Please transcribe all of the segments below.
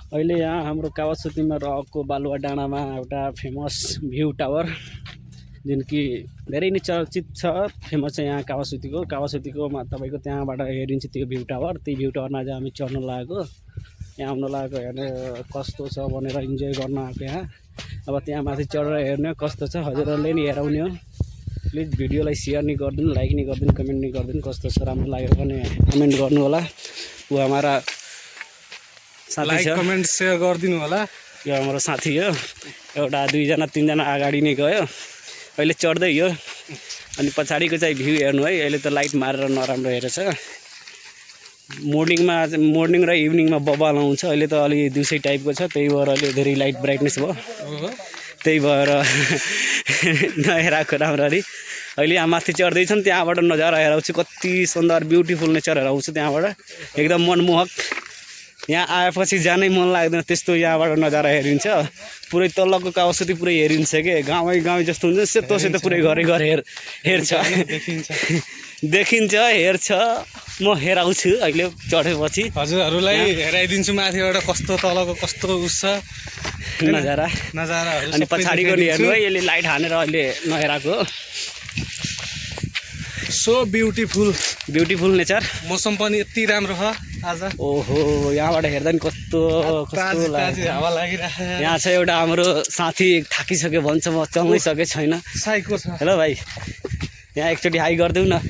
अहिले यहाँ हाम्रो कावासुतीमा रहेको बालुवा डाँडामा एउटा फेमस भ्यू टावर जुन कि धेरै नै चर्चित छ। फेमस छ यहाँ कावासुतीकोमा तपाईँको त्यहाँबाट हेरिन्छ त्यो भ्यू टावर। त्यही भ्यू टावरमा आज हामी चढ्न लागेको, यहाँ आउन लागेको, हेर्ने कस्तो छ भनेर इन्जोय गर्न आएको यहाँ। अब त्यहाँ माथि चढेर हेर्ने कस्तो छ, हजुरहरूले नि हेराउने हो। प्लिज भिडियोलाई सेयर नि गरिदिनु, लाइक नि गरिदिनु, कमेन्ट नि गरिदिनु, कस्तो छ राम्रो लाग्यो भने कमेन्ट गर्नु होला। वो हमारा साथी लाइक छ, कमेन्ट सेयर गरिदिनु होला। यो हाम्रो साथी हो, एउटा दुईजना तिनजना अगाडि नै गयो, अहिले चढ्दै हो। अनि पछाडिको चाहिँ भ्यू हेर्नु है, अहिले त लाइट मारेर नराम्रो हेरेछ। मोर्निङ र इभिनिङमा बबाल आउँछ, अहिले त अलि दुसै टाइपको छ, त्यही भएर अहिले धेरै लाइट ब्राइटनेस भयो, त्यही भएर नहेराएको राम्ररी। अहिले यहाँ माथि चढ्दैछन्, त्यहाँबाट नजारा हेराउँछु, कति सुन्दर ब्युटिफुल नेचर हेराउँछु त्यहाँबाट, एकदम मनमोहक। यहाँ आएपछि जानै मन लाग्दैन, त्यस्तो यहाँबाट नजारा हेरिन्छ। पुरै तलको कावासुती पुरै हेरिन्छ कि गाउँ जस्तो हुन्छ, सेतो सेतो पुरै घरै घर हेर्छ, देखिन्छ हेर्छ। म हेराउँछु अहिले चढेपछि, हजुरहरूलाई हेराइदिन्छु माथिबाट कस्तो तलको कस्तो उस छ नजारा। अनि पछाडिको नि हेर्नु है, यसले लाइट हानेर अहिले नहेराएको। So beautiful nature. मौसम पनि यति राम्रो छ आज। ओहो, यहाँबाट हेर्दा नि कस्तो लाग्यो, हावा लागिरहेको। यहाँ चाहिँ एउटा हाम्रो साथी थाकिसक्यो भन्छ, म चल्नै सके छैन। साइको छ। हेलो भाइ, यहाँ एकचोटि हाई गरिदेऊ न,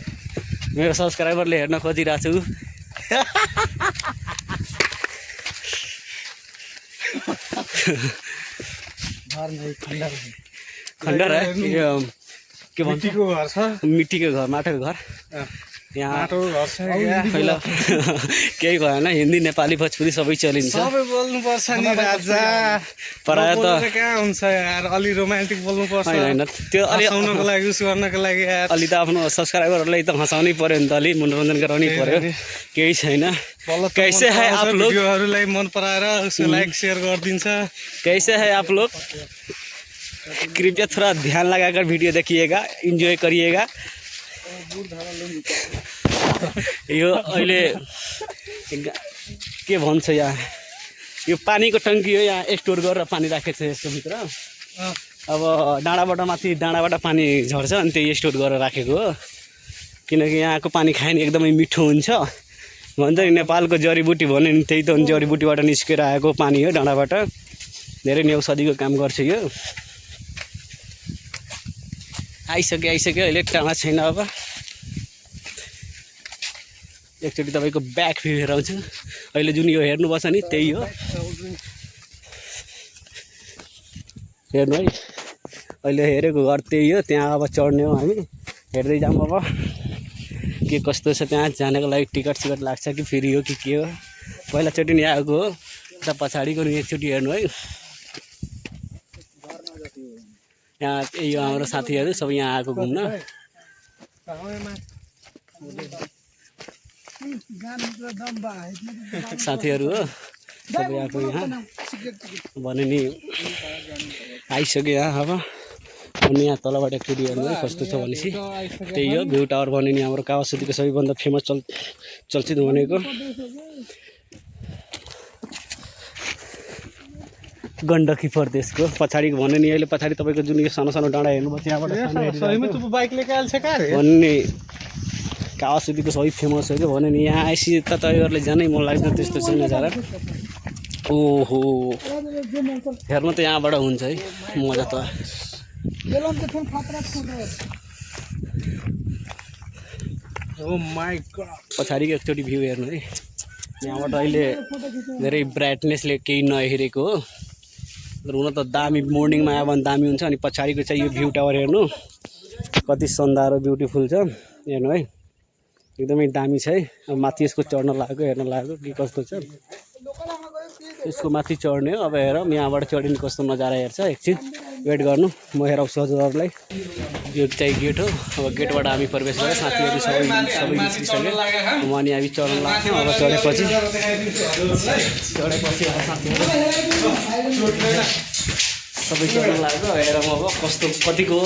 मेरो सब्सक्राइबरले हेर्न खोजिरहेको छु। खण्डर है, के भन्छ, मिट्टीको घर छ, मिट्टीको घर, माटोको घर। यहाँ माटोको घर छ। पहिला केही भएन, हिन्दी नेपाली भोजपुरी सबै चलिन्छ, सबै बोल्नुपर्छ नि राजा। प्रायः त कहाँ हुन्छ यार, अलि रोमान्टिक बोल्नुपर्छ। होइन त्यो अलि हँसाउनको लागि, उस गर्नको लागि यार। अलि त आफ्नो सब्सक्राइबरहरूलाई त हँसाउनै पर्यो नि त, अलि मनोरञ्जन गराउनै पर्यो, केही छैन। कैसे है आप लोग, भिडियोहरूलाई मन पराएर उसको लाइक सेयर गरिदिन्छ। कैसे है आप लोग, कृपया थोड़ा ध्यान लगाकर वीडियो देखिएगा, इन्जोय करिएगा। यो अहिले के भन्छ, यहाँ यो पानीको टङ्की हो, यहाँ स्टोर गरेर पानी राखेको छ यसको भित्र। अब डाँडाबाट पानी झर्छ, अनि त्यही स्टोर गरेर राखेको हो, किनकि यहाँको पानी खायो भने एकदमै मिठो हुन्छ भन्छ नि। नेपालको जडीबुटी भन्यो नि, त्यही त जडीबुटीबाट निस्केर आएको पानी हो डाँडाबाट, धेरै नै औषधिको काम गर्छ यो। आइसक्यो अहिले, टाढा छैन। अब एकचोटि तपाईँको ब्याक भ्यू हेराउँछु, अहिले जुन यो हेर्नुभएको छ नि त्यही हो, हेर्नु है, अहिले हेरेको घर त्यही हो। त्यहाँ अब चढ्ने हो हामी, हेर्दै जाऊँ अब के कस्तो छ। त्यहाँ जानको लागि टिकट लाग्छ कि फ्री हो कि के हो, पहिलाचोटि नि आएको हो। त पछाडिको नि एकचोटि हेर्नु है, यहाँ यही हो हाम्रो साथीहरू सब यहाँ आएको घुम्न। साथीहरू हो सबै आएको यहाँ, भने नि आइसक्यो यहाँ। अब अनि यहाँ तलबाट एकचोटि हेर्नु है कस्तो छ भनेपछि, त्यही हो भ्यू टावर भन्यो नि हाम्रो कावासुतीको सबैभन्दा फेमस चलचित्र भनेको। गण्डकी प्रदेशको पछाडिको भन्यो नि, अहिले पछाडि तपाईँको जुन यो सानो सानो डाँडा हेर्नुभयो, त्यहाँबाट भन्ने कावासुतीको सबै फेमस हो कि भन्यो नि। यहाँ आएपछि त तपाईँहरूले जानै मन लाग्दैन, त्यस्तो छ नजारा। ओहो, हेर्नु त यहाँबाट हुन्छ है मजा त। पछाडिको एकचोटि भ्यू हेर्नु है, यहाँबाट अहिले धेरै ब्राइटनेसले केही नहेरेको हो, तर हुन त दामी, मोर्निङमा आयो भने दामी हुन्छ। अनि पछाडिको चाहिँ यो भ्यू टावर हेर्नु कति सुन्दर ब्युटिफुल छ, हेर्नु है एकदमै दामी छ है। अब माथि यसको चढ्न लागेको, हेर्न लागेको के कस्तो छ, यसको माथि चढ्ने हो। अब हेरौँ यहाँबाट चढिने कस्तो नजारा हेर्छ, एकछिन वेट गर्नु, म हेराउँछु हजुरहरूलाई। यो चाहिँ गेट हो, अब गेटबाट हामी प्रवेश गरेँ, साथीहरू सबै निस्किसक्यो। म अनि हामी चढ्न लाग्थ्यौँ। अब चढेपछि अब साथीहरू सबै चढ्न लाग्यो। हेरौँ अब कस्तो कतिको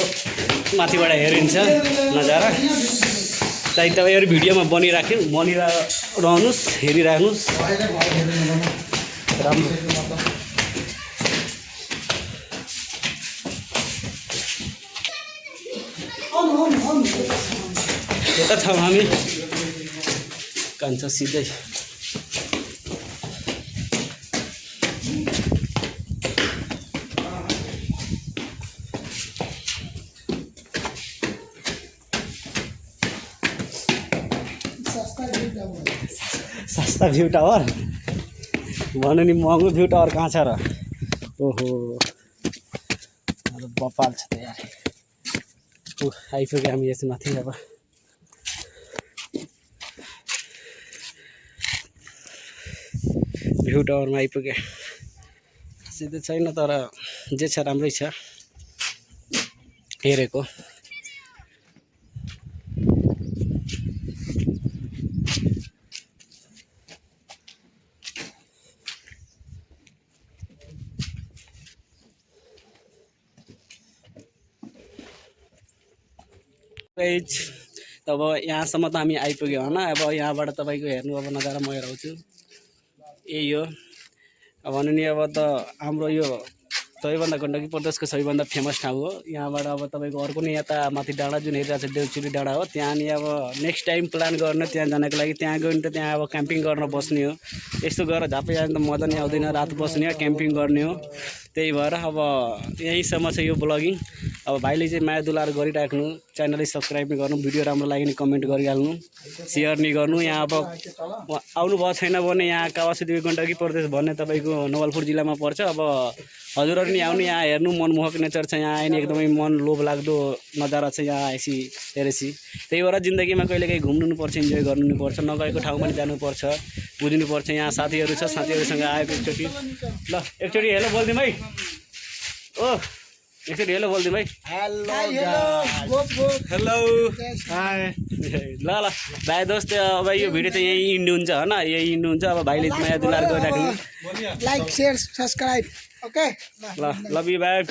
माथिबाट हेरिन्छ नजारा। ताकि तपाईँहरू भिडियोमा बनिरहनुहोस्, हेरिराख्नुहोस्। राम्रो यता छौँ हामी कान्छ सिधै सस्ता भ्यू टावर भन्नु नि महँगो भ्यू टावर कहाँ छ र ओहो बपाल छ त यार आइपुग्यो हामी यस माथि अब भ्यू टावरमा आइपुग्यो सिधै छैन तर जे छ राम्रै छ हेरेको अब यहाँसम्म त हामी आइपुग्यो होइन अब यहाँबाट तपाईँको हेर्नु अब नजारा म हेराउँछु यही हो अब भन्नु नि अब त हाम्रो यो सबैभन्दा गण्डकी प्रदेशको सबैभन्दा फेमस ठाउँ हो यहाँबाट अब तपाईँको अर्को नि यता माथि डाँडा जुन हेरिरहेको छ देउचुरी डाँडा हो त्यहाँ नि अब नेक्स्ट टाइम प्लान गर्न त्यहाँ जानको लागि त्यहाँ गयो भने त त्यहाँ अब क्याम्पिङ गर्न बस्ने हो यस्तो गरेर झापै जानु त मजा नि आउँदैन रात बस्ने हो क्याम्पिङ गर्ने हो त्यही भएर अब यहीँसम्म छ यो ब्लगिङ अब भाइले चाहिँ माया दुलार गरिराख्नु च्यानललाई सब्सक्राइब नि गर्नु भिडियो राम्रो लाग्यो भने कमेन्ट गरिहाल्नु सेयर नि गर्नु यहाँ अब आउनुभएको छैन भने यहाँ कावासुदेवी गण्डकी प्रदेश भन्ने तपाईँको नवलपुर जिल्लामा पर्छ अब हजुरहरू नि आउनु यहाँ हेर्नु मनमोहक नेचर छ यहाँ आयो नि एकदमै मन लोभ लाग्दो नजारा छ यहाँ आएपछि हेरेपछि त्यही भएर जिन्दगीमा कहिलेकाहीँ घुम्नु नि पर्छ इन्जोय गर्नु नि पर्छ नगएको ठाउँमा पनि जानुपर्छ बुझ्नुपर्छ यहाँ साथीहरू छ साथीहरूसँग आएको एकचोटि ल एकचोटि हेलो बोलिदिउँ है ओ एकचोटि हेलो बोलिदिउँ है हेलो हाई ल ल भाइ दोस्त अब यो भिडियो चाहिँ यहीँ इन्ड हुन्छ होइन यही इन्ड हुन्छ अब भाइले माया दुलार गरिराख्नु लाइक शेयर सब्सक्राइब ओके ल लभ यु भाइ